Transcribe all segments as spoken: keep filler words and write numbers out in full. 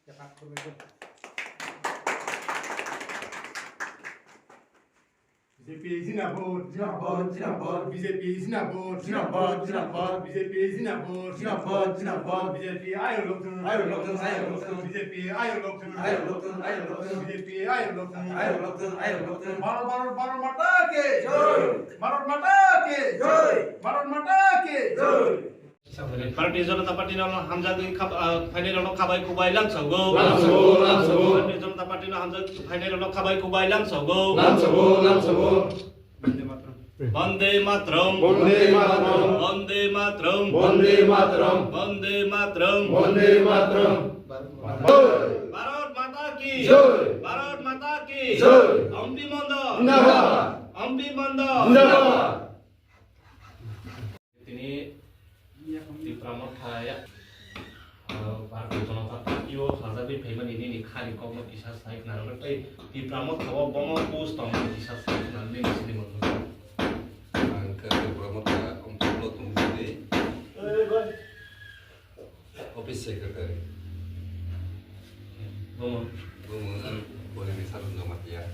B J P Zindabad, Zindabad, Zindabad. B J P Zindabad, Zindabad, Zindabad. B J P Zindabad, Zindabad, Zindabad. B J P ayok lokthung, ayok lokthung, ayok lokthung. B J P ayok lokthung, ayok lokthung, ayok lokthung. B J P ayok lokthung, ayok lokthung, ayok lokthung. Bharat, Bharat, Bharat Mata ki jai. Bharat Mata ki jai. Bharat Mata ki jai. Bharatiya Janata Party no hamjagwi khab-, ah, phainai rokno khabai kubai lamsogo. Lamsogo, lamsogo. Bharatiya Janata Party no hamjagwi phainai rokno khabai kubai lamsogo. Lamsogo, lamsogo. Vande Mataram. Vande Mataram. Vande Mataram. Vande Mataram. Vande Mataram. Vande Mataram. Vande Mataram. Bharat Mata ki jai. Bharat Mata ki jai. Ampi Mandal. Zindabad. Ampi Mandal. Zindabad. Tini Tipra Motha ya, ah, Bharatiya Janata Party o hamjagwi phaimani nini khani kokno kisa sai khna rwgwi tei Tipra Motha o bomo post tongmani kisa sai khna nini sini mwnwi. Ang khe Tipra Motha wngkukno tongmani office secretary. Bomo. Bomo ang Bolini Sarun Jamatia.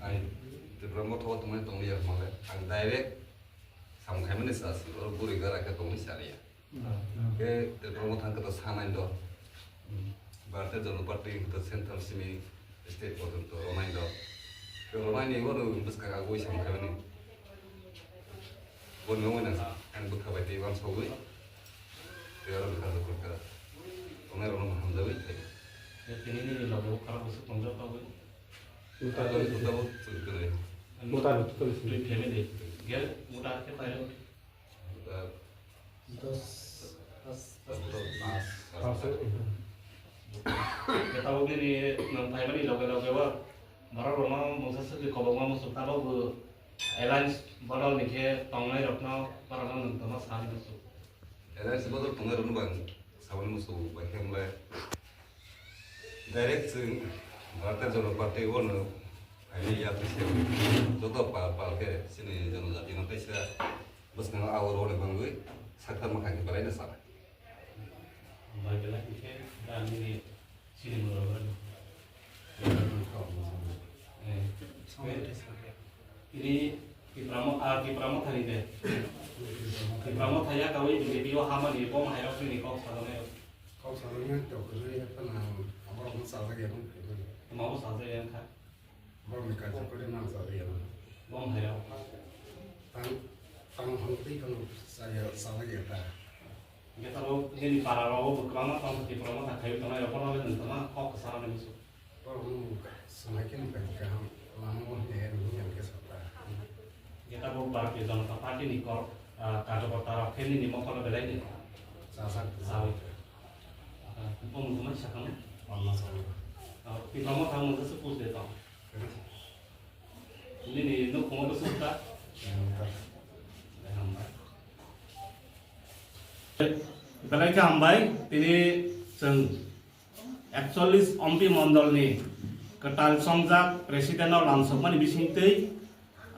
Ang Tipra Motha o tongmani tongwi ya mole. Ang direct Samung khaimani sa si, oro buri gara khe tongwi sa ya. Hmm. Khe Tipra Motha khe to sanai do. Hmm. Bharatiya Janata Party to central simi state porjonto romai do. Khe romai ni bono bwskang agoi samung khaimani. Bono wngwi nang ang bwkha bai tei wansogwi. Tei oro bwkha joto kha. Tongnai rokno hamjagwi thai. Tini nini logo khorok bwswk tongjak tongwi. Muta to, muta bo chwng. Muta to, to. Twi family. Gel muta khe pairo. Muta. Dos. Pas. Pas. Khe tabuk nini nwng phaimani loge loge o borok rokno mungsa swkli kobokma muchung tabuk bo alliance bodol ni khe tongnai rokno borok no nwng tongma sani muchung. Alliance bodol tongnai rokno bang saboni muchung bai khe wng lai. Direct chwng Bharatiya Janata Party o no phaini ya twi se joto pal pal khe chini jonojati no teisa bwskango abo rok ni bangwi sakthar mwkhang khe belai no sana. Bai belai khe da nini chini mura mura. Eh, ini Tipra Mo-, ah, Tipra Motha ni de. Tipra Motha ya kawi B J P o hamani bom hai rok ni kok salonai. Kok salonai to kwrwi phano borok no chajak ya bang. Tamo bo chajak ya kha. Borok ni kaisa kwrwi mang chajak ya bang. Bom hai rok. Tang, tang hong tei phano chajak, chajak ya ta. Hingke tabuk nini para rogo bo kwbangma tong, Tipra Motha khaiwi tongnai rok, bono le nwng tongma kok kwcharo ni muchung. Borok no swngnaikhe nwng kaham lama o hwnwi hwnwi hwnkhe sakha. Hingke tabuk Bharatiya Janata Party ni kok, ah, karjokorta rok khe nini mokolo belai ni chajak. Chawi. Ah, bumung tongmani sakha mo? Bumung sakha. Ah, Tipra Motha mungsa se post de tong. Nini nukhungo bwswk ta? Belai khe hambai. Tini chwng ekchollis ompi mondolni kwtal chongjak president no lamsokmani bisingtwi,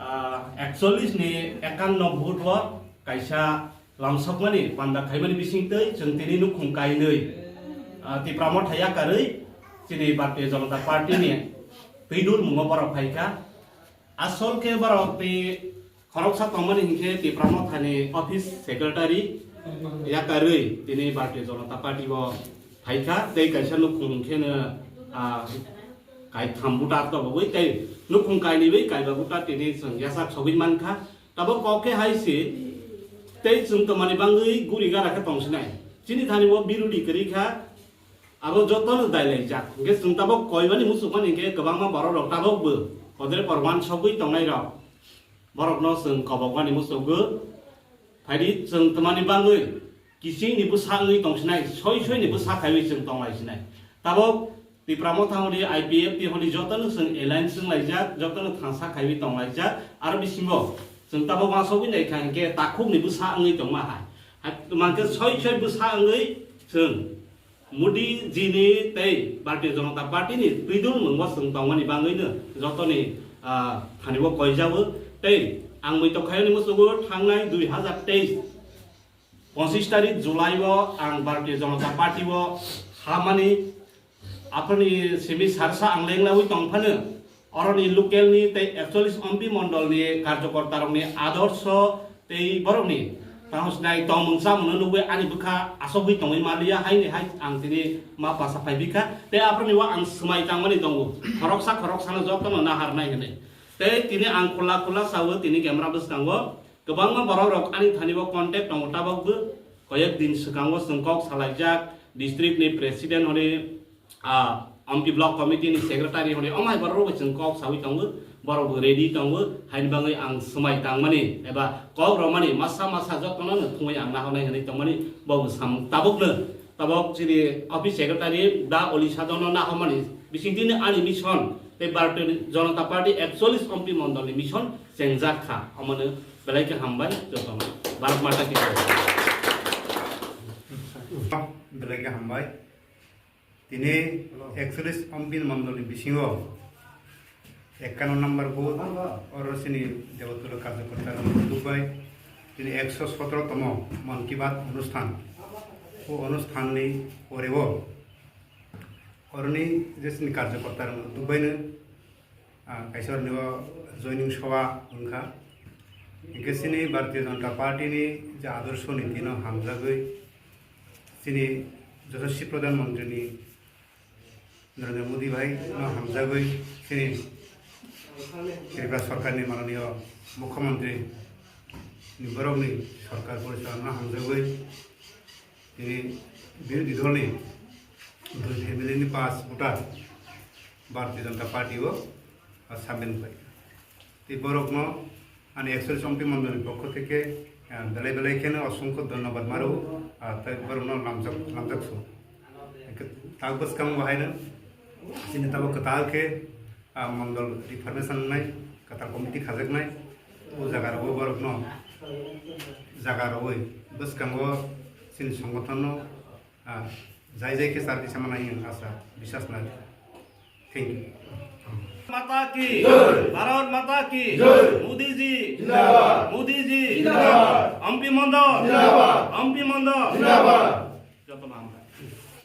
ah, ekchollis ni ekanno vote o kaisa lamsokmani panda khaimani bisingtwi chwng tini nukhung kainwi, ah, Tipra Motha yakarwi chini Bharatiya Janata Party ni twidul mungo borok phaikha. Asol khe borok tei khoroksa tongmani hinkhe Tipra Mothani office secretary yakarwi tini Bharatiya Janata Party o phaikha tei kaisa nukhung hinkhe no, ah, kaitham buta tobogwi tei nukhung kainwi kaiba buta tini chwng yachak sogwi mankha. Tabuk kok khe hai se, tei chwng twmani bangwi guri gara khe tongsinai. Chini thani o birudi kwrwi kha, abo jotono dailaijak. Hinkhe chwng tabuk koimani muchukmani hinkhe kwbangma borok rok tabuk bo kodre por wansogwi tongnai rok. Borokno chwng kobokmani muchugo. Phaidi chwng twmani bangwi kisingni bwsa wngwi tongsinai, soi soini bwsa khaiwi chwng tonglaisinai. Tabuk Tipra Motha hwnwi I P F T hwnwi jotono chwng alliance wnglaijak, jotono thangsa khaiwi tonglaijak. Aro bisingo chwng tabuk uansugwi naikha hinkhe takhukni bwsa wngwi tongma hai. Hai mankhe soi soi bwsa wngwi chwng Modi jini tei Bharatiya Janata Party ni twidul mungbo chwng tongmani bangwino jotoni, ah, thani bo koijago. Tei ang muitok khaiyani muchugo thangnai dui hazar teis. Pochisha tarik July o ang Bharatiya Janata Party o hamani Aphani simi sarsa ang lenglaui tongphano, oroni local ni tei ekchollis M P mondol ni karjokorta rokni adorsho tei borokni tahosnai tongmung chamungno nugwi ani bwkha asogwi tongwi manliya, haini hai ang tini ma pasa phaibikha. Tei aphani o ang swmai tangmani tongo, khoroksa khoroksano jotono naharnai hinwi. Tei tini ang khula khula sao, tini camera bwskango kwbangma borok rok ani thani o contact tongo, tabok bo koyek din swkango chwng kok salaijak district ni president hwnwi, ah, M P block committee ni secretary hwnwi, omai borok rok bo chwng kok sawi tongo, borok bo ready tongo, haini bagwi ang swmai tangmani eba kok romani masa masa jotono no thumwi ang nahornai hwnwi tongmani, bo bo sam tabukno. Tabok chini office secretary da Oli Sadonno nahormani bisingtwi ani mission tei Bharatiya Janata Party ekchollis M P mondolni mission chengjak kha. Omono belai khe hambai jotono. Bharat Mata ki jai. Belai khe hambai. Tini ekchollis M P mondolni bisingo ekkanno number booth, oro chini Debatullo karjokorta rok bai tini ekso sotoro tomo Mann Ki Baat onusthan. O onusthan ni pore o oroni je chini karjokorta rok bai no, ah, kaisa oroni o joining soba wngkha. Hinkhe chini Bharatiya Janata Party ni je adorsho niti no hamjagwi chini Yashaswi Pradhan Mantri ni Narendra Modi bhai no hamjagwi chini Tripura Sarkar ni mananiyo Mukhyamantri ni borok ni sarkar porichalona hamjagwi tini birodhi dol ni dui family ni pas voter Bharatiya Janata Party o samin pai. Tei borokno ani ekchollis M P mondolni pokho theke, ah, belai belai kheno osongkho dhonnobad maro, ah, tei borokno lamjak, lamjak su. Hingkhe tak bwskango haino chini tabuk kwtal khe, ah, mondol reformation wngnai, kwtal committee khajaknai, o jaga rogo borokno jaga rogwi bwskango chini songothonno, ah, jai jai khe charwi sama nai hwnwi asa biswas nai. Thank you. माता की जय। भारत माता की जय। मोदी जी जिंदाबाद। मोदी जी जिंदाबाद। एमपी मंडल जिंदाबाद। एमपी मंडल जिंदाबाद।